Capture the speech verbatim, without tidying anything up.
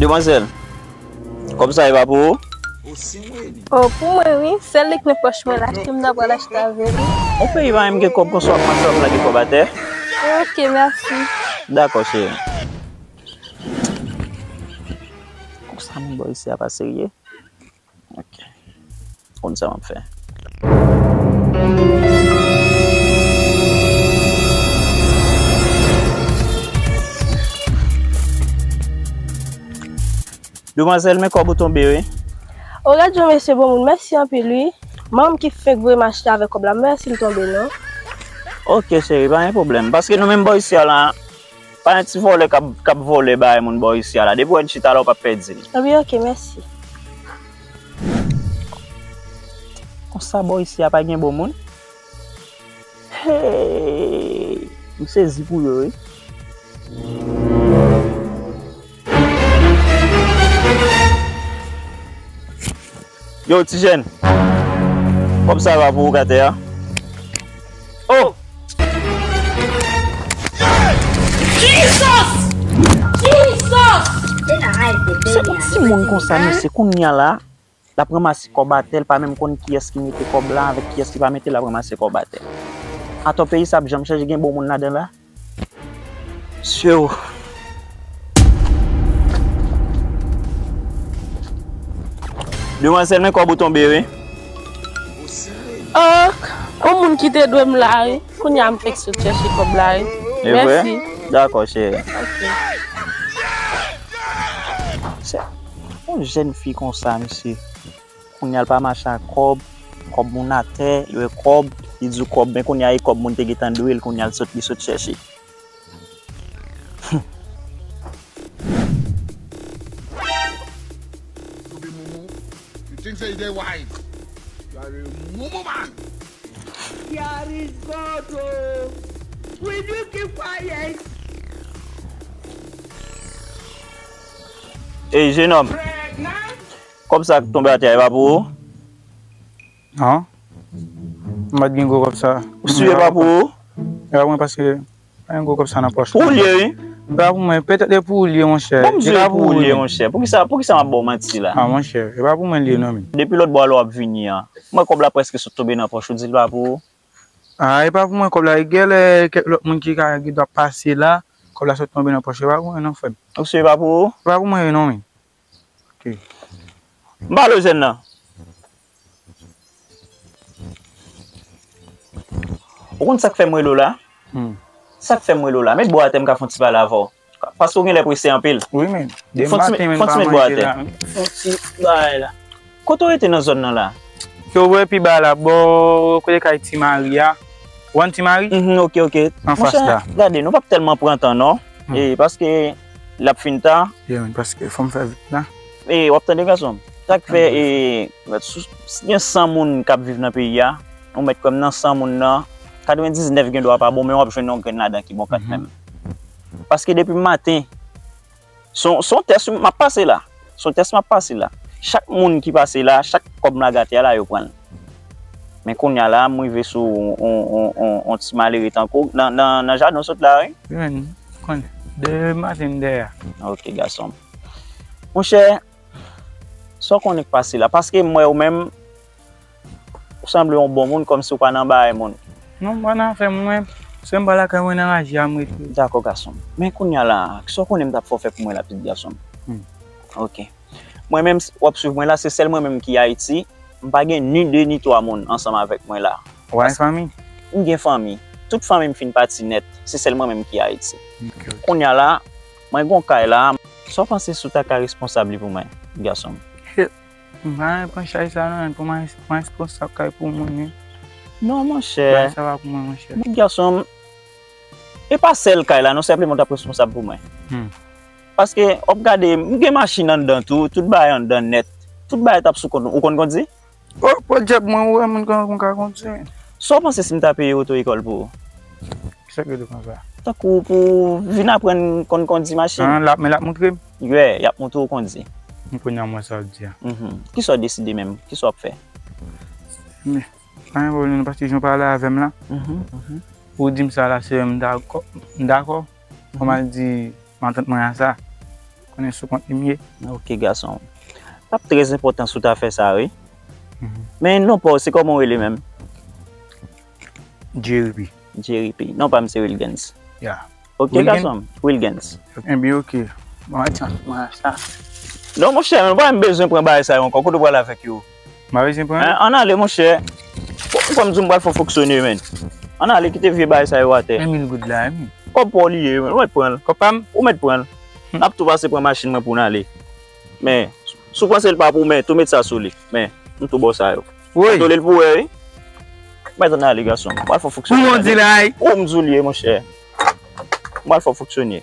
Manzèl, kòb sa e pa pou ou? O, pou mwen wi, sèl li k nan pòch mwen la, ke m ta pral achte avè li. Ou peyi pa menm gen kòb konsa w ap mache w ap lage kòb atè? Ok, mèsi. Dakò, cheri. Konsa moun bò isi a pa serye. Ok. Konn sa m ap fè. Demwazèl, men kòb ou tonbe wi. O, gad jan mesye bon moun, mèsi anpil wi. Manman m ki fenk voye m achte avèk kòb la, mèsi l tonbe non. Ok cheri, pa gen pwoblèm. Paske nou menm bò isi a la, pa gen ti vòlè k ap, k ap vòlè bagay moun bò isi a la. Depi w wè n chita la, w p ap pèdi l. Anben ok, mèsi. Konsa bò isi a pa gen bon moun? Hey! M sezi pou yo wi. Yo, ti jèn. Kòb sa va pou ou k atè a. Oh! Jesus! Jesus! Se yon timoun konsa, mesye, kounye a la, l ap ranmase kòb atè, l pa menm konn kiyès ki mete kòb la, avèk kiyès ki pa mete, l ap ranmase kòb atè. Atò peyi sa ap janm chanje, gen bon moun ladan la? Syo. Demwazèl, men kòb ou tonbe wi. Oh, yon moun ki te dwe m la wi. Kounye a m fèk sot chèche kòb la wi. E vre? Mèsi. Dakò, cheri. Ok. Se yon jèn fi konsa, mesye. Kounye a l pa mache ak kòb, kòb moun atè, li wè kòb, li di w kòb, men kounye a e kòb moun te gentan dwe l, kounye a l sot, li sot chèche. Stupid mumu. You think say you dey wise? You are a mumu man. There is God, oh. Will you keep quiet? Hey, jenòm. Pregnant? Kòb sa k tonbe atè a, e pa pou ou? Non. M pa t gen gwo kòb sa. Ou si e pa pou ou? E pa pou mwen paske pa gen gwo kòb sa nan pòch mwen. Pou ou l ye, wi. E pa pou mwen, petèt e pou ou l ye, monchè. Bon, m di e pou ou l ye, monchè. Poukisa, poukisa m ap ba w manti la? A, monchè, e pa pou mwen l ye, non, men. Depi lòt bò a lè w ap vini an, m wè kòb la prèske sot tonbe nan pòch ou, di l pa pou ou. A, e pa pou mwen kòb la, e genlè kèk lòt moun ki ka gen dwa pase la, kòb la sot tonbe nan pòch, e pa pou mwen, non, frè m. Ou si e pa pou ou? E pa pou mwen, non, men. Ok. M pale w jèn nan. Ou konn sa k fè m rele w la? Hmm. Sa k fè m rele w la? Met bò atè m ka fè yon ti pale avè w. Paske w genlè prese anpil. Wi, men. Demen maten, men m pa manje la. Fè yon ti met bò atè. Fè yon ti bagay la. Kote w rete nan zòn nan la? Yo, wè pi ba la, bò kote kay Ti Mari a. Ou konn Ti Mari? Mhm, ok, ok. Anfas la. Monchè, gade, nou p ap tèlman pran tan, non. Hmm. E, paske l ap fin ta. Yeah, men, paske fò m fè vit la. E, w ap tande, gason m? Sa k fè, e, sou, gen san moun k ap viv nan peyi a, ou mèt kwè m nan san moun nan, katrevendiznèf gen dwa pa bon, men w ap jwenn yon grenn ladan ki bon kanmenm. Mhm. Paske depi maten, se yon, se yon tès m ap pase la. Se yon tès m ap pase la. Chak moun ki pase la, chak kòb m lage atè a la, yo pran l. Men kounye a la, m rive sou yon, yon, yon, yon ti malere tankou w nan, nan, nan jaden w sot la, wi. Wi, men, konnen. Demen maten m dèyè. Ok, gason m. Monchè, sa w konnen k pase la? Paske m wè ou menm, ou sanble yon bon moun, kòmsi w pa nan bagay moun. Non, m pa nan afè moun, mwen. Se m pa lakay mwen nan raje a, m rete. Dakò, gason m. Men kounye a la, kisa w konnen m t ap fè w fè pou mwen la, pitit gason m? Hmm. Ok. Mwen menm, w ap swiv mwen la, se sèl mwen menm ki Ayiti. M pa gen ni de ni twa moun ansanm avèk mwen la. Ou pa gen fanmi? M gen fanmi. Tout fanmi m fin pati nèt. Se sèl mwen menm ki Ayiti. Ok, ok. Kounye a la, mwen gen yon kay la. Sa w panse si w ta ka responsab li pou mwen, gason m? M pa pran chay sa non, pou mwen, mwen responsab kay pou moun wi. Non, monchè. Kay sa pa pou mwen, monchè. Bout gason m, e pa sèl kay la non, senpleman w t ap responsab pou mwen. Hmm. Paske, w ap gade, m gen machin anndan tou, tout bagay anndan nèt. Tout bagay t ap sou kont ou. Ou konn kondi? Oh, pòdyab mwen, ou wè moun kon, kon ka kondi, men. Sa w panse si m ta peye oto ekòl pou ou? Kisa k rele konsa? Tankou pou w vin aprann konn kondi machin. Ah, l ap, men l ap montre m? Wi, y ap montre w kondi. M konnen mwen sa w di a. Mhm. Kisa w deside menm? Kisa w ap fè? Men, pa gen pwoblèm non, paske jan w pale avè m la, mhm, mhm, ou di m sa la, se m dakò, m dakò. Mhm. Kòman di matant mwen a sa? Konnen sou kont li m ye. Ok, gason. T ap trè enpòtan si w ta fè sa, wi. Men non pa w, se kòman w rele menm? Jerry P. Jerry P. Non pa m se Wilgens. Ya. Ok, gason. Wilgens. Enben, ok. Bon, atann, mwen sa. Non, monchè, mwen pa menm bezwen pran bagay sa yo ankò. Kote w pral avèk yo? M pa bezwen pran. Ann ale, monchè. Bon, m kwè m di w m pral fè w fonksyone, men. Ann ale, kite vye bagay sa yo atè. Men mil goud la, men. Kòb pa w li ye, men. Ou mèt pran l. Kòb pa m? Ou mèt pran l. N ap tou pase pran machin mwen pou n ale. Men, si w panse l pa pou w, men, tou met sa sou li. Men, m tou ba w sa yo. Woy. Tole l pou wè, wi. Mèt ann ale, gason. M pral fè w fonksyone. Pou yon di la, wi. Ou m di w li ye, monchè. M pral fè w fonksyone.